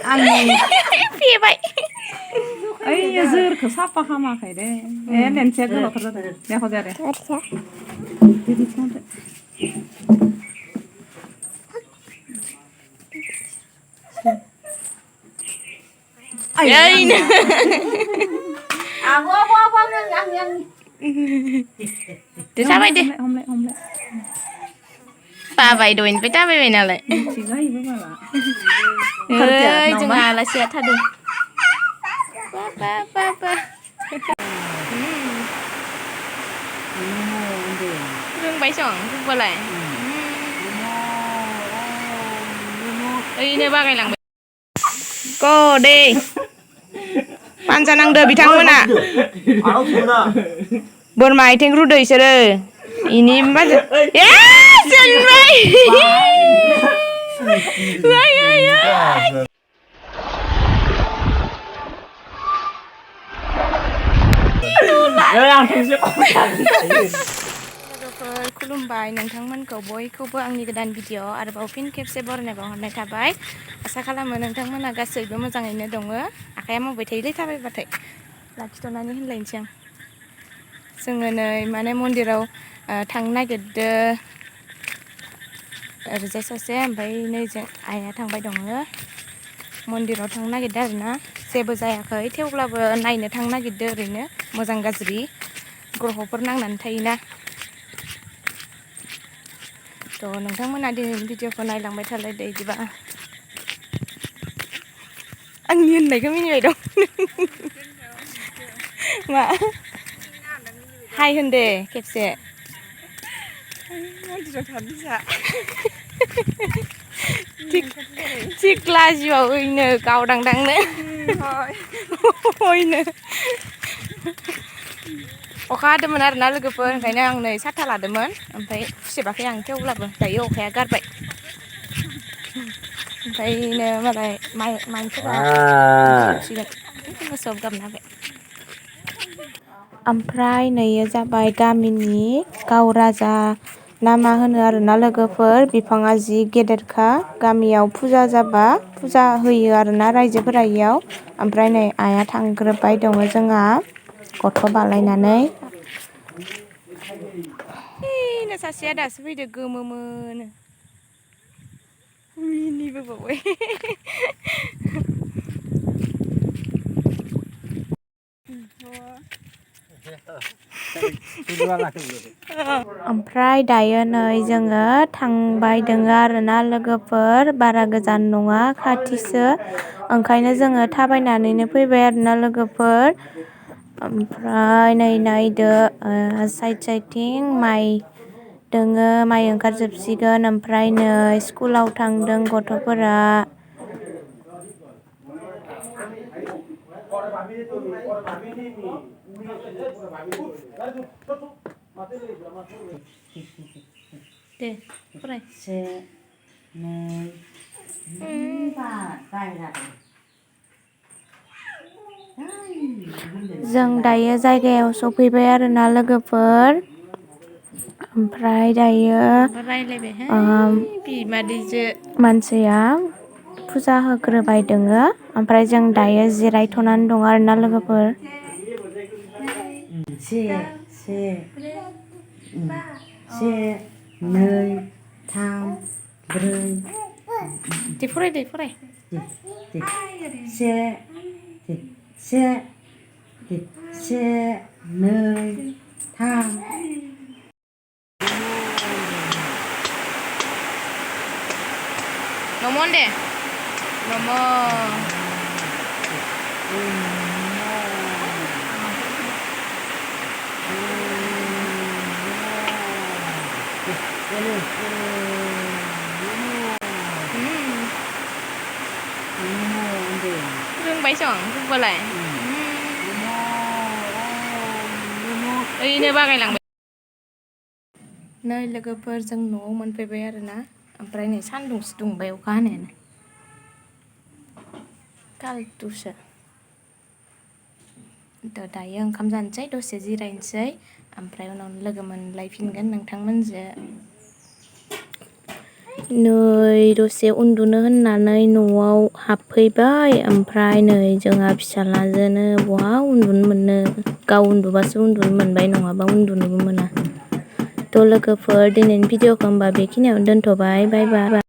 आंनि फेबाय ओइ जोरखौ साफा खालामाखै दे लेन्सिया गोलावथार जादों देखो जारे बिदि खालामदो ओइनो दे जाबाय दे बाबाय दयनिफ्राय थाबायबाय नालाय ओइ जोंहा आलासिया थादों बा रोंबाय सं बुंबालाय ओइनो बागायलांबाय ग दे पानजा नांदो बिथांमोना बोरमा आथिं रुदो इसोरो इनि पानजा ए जेनबाय लोगोफोर खुलुमबाय नोंथांमोनखौ बयखौबो आंनि गोदान भिडिअ आरोबाव फिन खेबसे बरायनाय बावहरनाय थाबाय आसा खालामो नोंथांमोना गासैबो मोजाङैनो दङ आखाइया मावबाय थायोलै थाबायबाथाय लाखिथ'नानै होनलायनोसै आं जोङो नै माने मन्दिराव थांनो नागिरदो ओरैजाय सासे ओमफ्राय नैजों आइया थांबाय दङ मन्दिराव थांनो नागिरदों आरोना जेबो जायाखै थेवब्लाबो नायनो थांनो नागिरदों ओरैनो मोजां गाज्रि ग्रहफोर नांनानै थायोना थ' नोंथांमोना दिनैनि भिडिअखौ नायलांबाय थालायदो बिदिबा आंनि होननायखौ मिनिबाय दं मा हाय होनदे खेबसे थिग लाजिबावैनो गावदांदांनो हयनो अखा हादोंमोन आरोना लोगोफोर ओंखायनो आं नै साथा लादोंमोन ओमफ्राय फुसेबाखै आं थेवब्लाबो दायो अखाया गारबाय ओमफ्रायनो मालाय मानसिफोरा गोसोआव गाबना होबाय ओमफ्राय नैयो जाबाय गामिनि गाव राजा ना मा होनो आरोना लोगोफोर बिफाङा जि गेदेरखा गामियाव फुजा जाबा फुजा होयो आरोना रायजोफोरा इयाव ओमफ्राय नै आइया थांग्रोबाय दङ जोंहा गथ' बालायनानै ओइनो सासेया दासो फैदो गोमोमोनो मिनिबोबावबाय ओमफ्राय दायो नै जोङो थांबाय दोङो आरोना लोगोफोर बारा गोजान नङा खाथिसो ओंखायनो जोङो थाबायनानैनो फैबाय आरोना लोगोफोर ओमफ्राय नै नायदो साइड साइडथिं माइ दोङो माइ ओंखारजोबसिगोन ओमफ्राय नै स्कुलाव थांदों गथ'फोरा दे फराय से नै जों दायो जायगायाव सफैबाय आरोना लोगोफोर ओमफ्राय दायो मानसिया फुजा होग्रोबाय दोङो ओमफ्राय जों दायो जिरायथ'नानै दं आरोना लोगोफोर से नै थाम ब्रै दे फराय से नै थाम नमन दे नम रोंबाय सं बुंबालाय ओइनो बागायलांबाय नै लोगोफोर जों न'आव मोनफैबाय आरोना ओमफ्राय नै सान्दुंसो दुंबाय अखा हानायानो कालटुसो थ' दायो ओंखाम जानोसै दसे जिरायनोसै ओमफ्राय उनाव लोगो मोनलायफिनगोन नोंथांमोनजों नै दसे उन्दुनो होननानै न'आव हाबफैबाय ओमफ्राय नै जोंहा फिसालाजोनो बहा उन्दुनो मोननो गाव उन्दुबासो उन्दुनो मोनबाय नङाबा उन्दुनोबो मोना। थ' लोगोफोर दिनैनि भिडिअ'खौ होमबा बेखिनियावनो दोनथ'बाय बाय बाय।